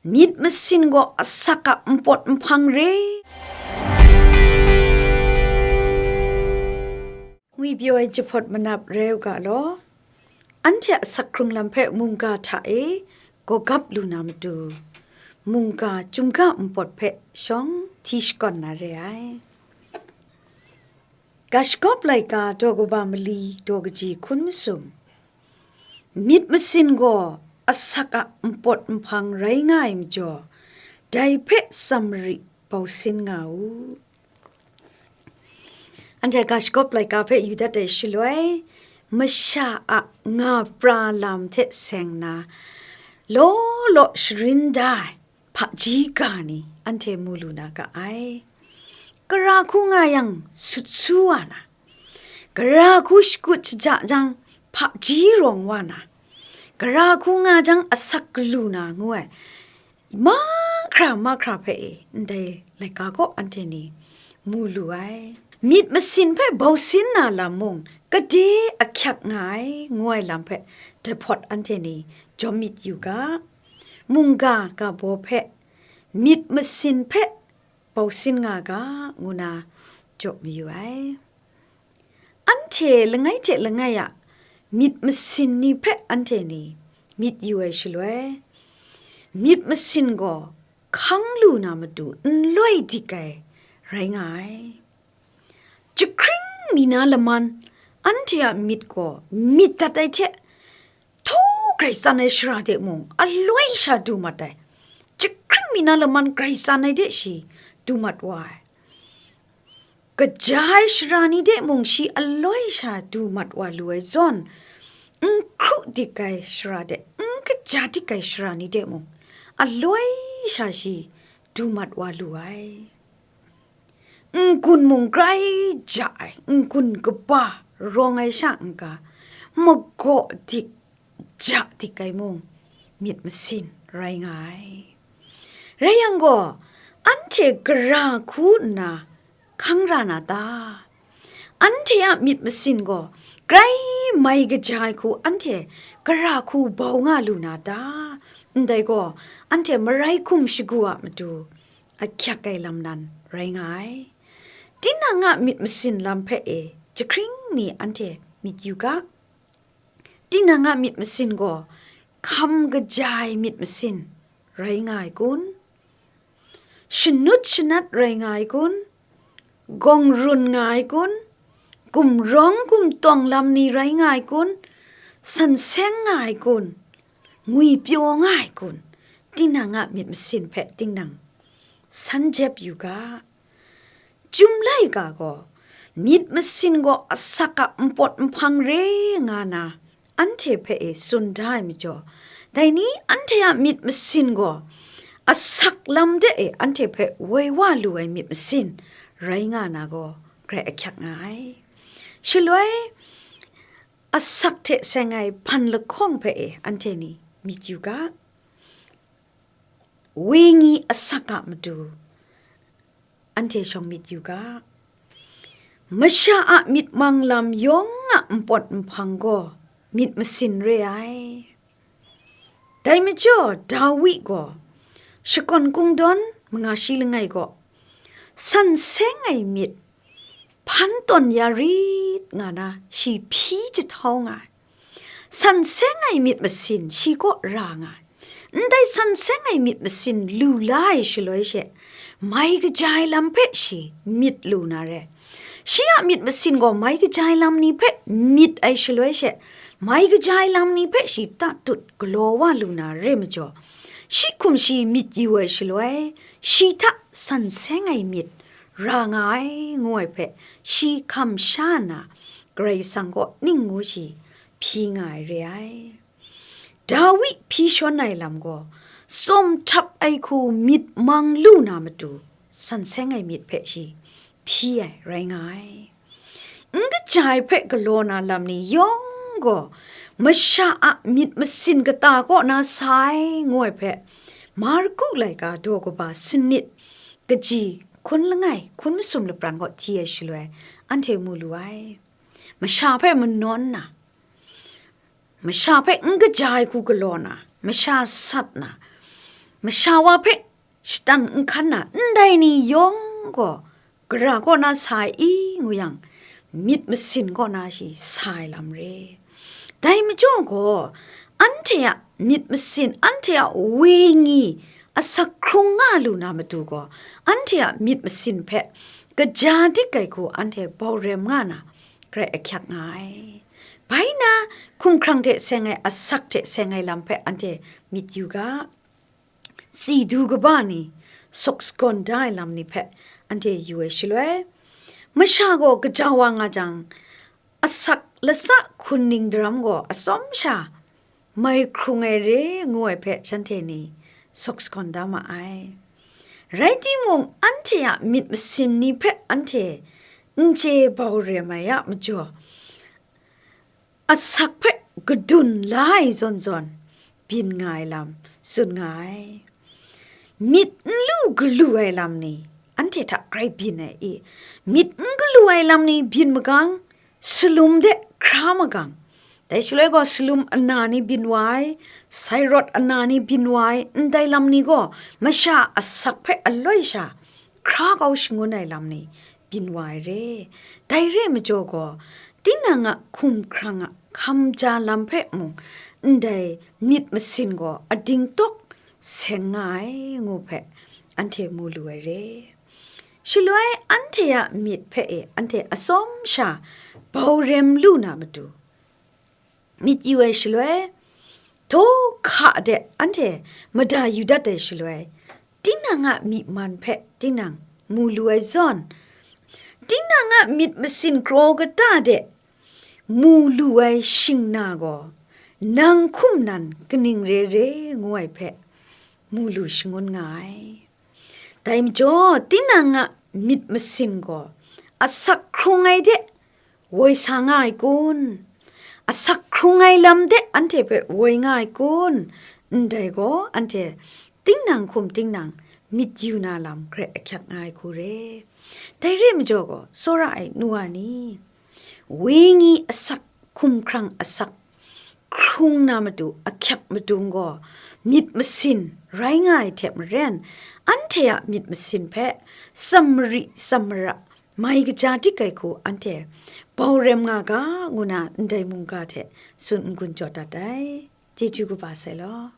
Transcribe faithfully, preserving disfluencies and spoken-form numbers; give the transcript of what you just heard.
Myit masin gaw asak a npawt nhpang re. Ngwipyaw ai jahpawt manap rai u ga law. Anhte a asak hkrung lam hpe mungga hta e gawgap lu na matu, mungga chyum ga npawt hpe shawng hti shakawn na re ai. Ga Shagawp laika daw kaba mali daw kaji hkun masum. Myit masin gaw asak a npawt nhpang rai nga ai majaw, dai hpe tsam marit bau sin nga u. Anhte Ga Shagawp laika hpe yu dat ai shaloi, masha a nga pra lam hte seng na, law law sharin da ai hpaji ga ni anhte mu lu na ga ai. Gara hku nga yang sut su wa na, gara hku shakut shaja jang hpaji rawng wa na, gara hku nga jang asak galu na ngu ai, mahkra mahkra hpe e ndai laika kaw anhte ni mu lu ai. Myit masin hpe bau sin na lam mung gade ahkyak nga ai, ngu ai lam hpe jahpawt anhte ni jawm myit yu ga. Mungga ga baw hpe myit masin hpe bau sin nga ga, ngu na jaw mayu ai. Anhte langai hte langai a myit masin ni hpe anhte ni myit yu ai shaloi, myit masin gaw hkang lu na matu n loi dik ai rai nga ai. Jahkring mi na laman, anhte a myit gaw myit dat ai hte, htaw grai tsan ai shara de mung aloi sha du mat ai. Jahkring mi na laman grai tsan ai de shi du mat wa ai. Kaja ai shara ni de mung shi aloi sha du mat wa lu ai zawn, n hkru dik ai shara de, n kaja dik ai shara ni de mung aloi sha shi du mat wa lu ai. N-gun mung grai ja ai, n-gun kaba rawng ai sha n-ga, magaw dik ja dik ai mung, myit masin rai nga ai. Rai yang gaw, anhte gara hku nna hkang ra na ta? Anhte a myit masin gaw grai mai kaja ai hku anhte gara hku bau nga lu na ta? Ndai gaw, anhte marai hkum shagu a matu ahkyak ai lam nan rai nga ai. Tinang a myit masin lam hpe e jahkring mi anhte myit yu ga. Tinang a myit masin gaw hkam kaja ai myit masin rai nga ai kun? Shanut shanat rai nga ai kun? Gawng run nga ai kun? Gumrawng gumtawng lam ni rai nga ai kun? San seng nga ai kun? Ngwipyaw nga ai kun? Tinang a myit masin hpe tinang san jep yu ga. Chyum laika gaw, myit masin gaw asak a npawt nhpang re nga na, anhte hpe e tsun da ai majaw, dai ni anhte a myit masin gaw asak lam de e anhte hpe woi wa lu ai myit masin rai nga na gaw grai ahkyak nga ai. Shaloi, asak hte seng ai hpan lahkawng hpe e anhte ni myit yu ga. Wenyi asak a matu anhte shawng myit yu ga. Masha a myit mang lam yawng a npawt nhpang gaw myit masin re ai. Dai majaw Dawi gaw, Shakawn Kungdawn manga shi langai gaw, san seng ai myit hpan tawn ya rit nga na shi hpyi jahtau nga ai. San seng ai myit masin shi kaw ra nga ai. Ndai san seng ai myit masin lu la ai shaloi she, mai kaja ai lam hpe shi myit lu na re. Shi a myit masin gaw mai kaja ai lam ni hpe myit ai shaloi she, mai kaja ai lam ni hpe shi tatut galaw wa lu na re majaw, shi hkum shi myit yu ai shaloi, shi hta san seng ai myit ra nga ai, ngu ai hpe, shi hkam sha nna, Karai Kasang kaw ning ngu shi hpyi nga ai re ai. Dawi hpyi shawn ai lam gaw, tsawm htap ai hku myit mang lu na matu, san seng ai myit hpe shi hpyi ai rai nga ai. N kaja ai hpe galaw na lam ni yawng gaw, masha a myit masin kata kaw na sa ai, ngu ai hpe, Marku laika daw kaba sanit, kaji hkun langai, hkun masum lapran kaw hti ai shaloi, anhte mu lu ai. Masha hpe manawn na, masha hpe n kaja ai hku galaw na, masha sat na, Masha wa hpe shatan n hkan na ndai ni yawng gaw, gara kaw na sa ai i ngu yang, myit masin kaw na shi sa ai lam re. Dai majaw gaw, anhte a myit masin, anhte a wenyi asak hkrung nga lu na matu gaw, anhte a myit masin hpe kaja dik ai hku anhte bau rem nga na, grai ahkyak nga ai. Bai na, hkumhkrang hte seng ai, asak hte seng ai lam hpe anhte myit yu ga. Si du kaba ni, sawk sagawn da ai lam ni hpe anhte yu ai shaloi, masha gaw kaja wa nga jang, asak lasa hkunning daram gaw atsawm sha mai hkrung ai re ngu ai hpe shanhte ni sawk sagawn da ma ai. Rai timung, anhte a myit masin ni hpe anhte n chye bau rem ai a majaw, asak hpe gadun la ai zawn zawn byin nga ai lam tsun nga ai. Myit n lu galu ai lam ni anhte hta grai byin ai i? Myit n galu ai lam ni byin magang, salum de hkra magang, dai shaloi gaw salum ana ni byin wa ai, sai rawt ana ni byin wa ai, ndai lam ni gaw masha asak hpe aloi sha hkra kau shangun ai lam ni byin wa ai re. Dai re majaw gaw, tinang a hkumhkrang a hkamja lam hpe mung ndai myit masin gaw ading tawk seng nga ai ngu hpe anhte mu lu ai re. Shaloi anhte a myit hpe e anhte atsawm sha bau rem lu na matu, myit yu ai shaloi, htaw hka de anhte mada yu dat ai shaloi, tinang a myi man hpe tinang mu lu ai zawn, tinang a myit masin kraw kata de mu lu ai shingna gaw, nang hkum nan kaning re re ngu ai hpe mu lu shangun nga ai. Dai majaw, tinang a myit masin gaw asak hkrung ai de woi sa nga ai kun? Asak hkrung ai lam de anhte hpe woi nga ai kun? Ndai gaw, anhte tinang hkum tinang myit yu na lam grai ahkyak nga ai hku re. Dai re majaw gaw, tsawra ai nu wa ni, wenyi asak, hkumhkrang asak hkrung na matu ahkyak madung gaw, myit masin rai nga ai hte maren, anhte a myit masin hpe tsam mari tsam mara, mai kaja dik ai hku anhte bau rem nga ga, ngu na ndai mungga hte tsun n-gun jaw dat ai. Chyeju kaba sai law.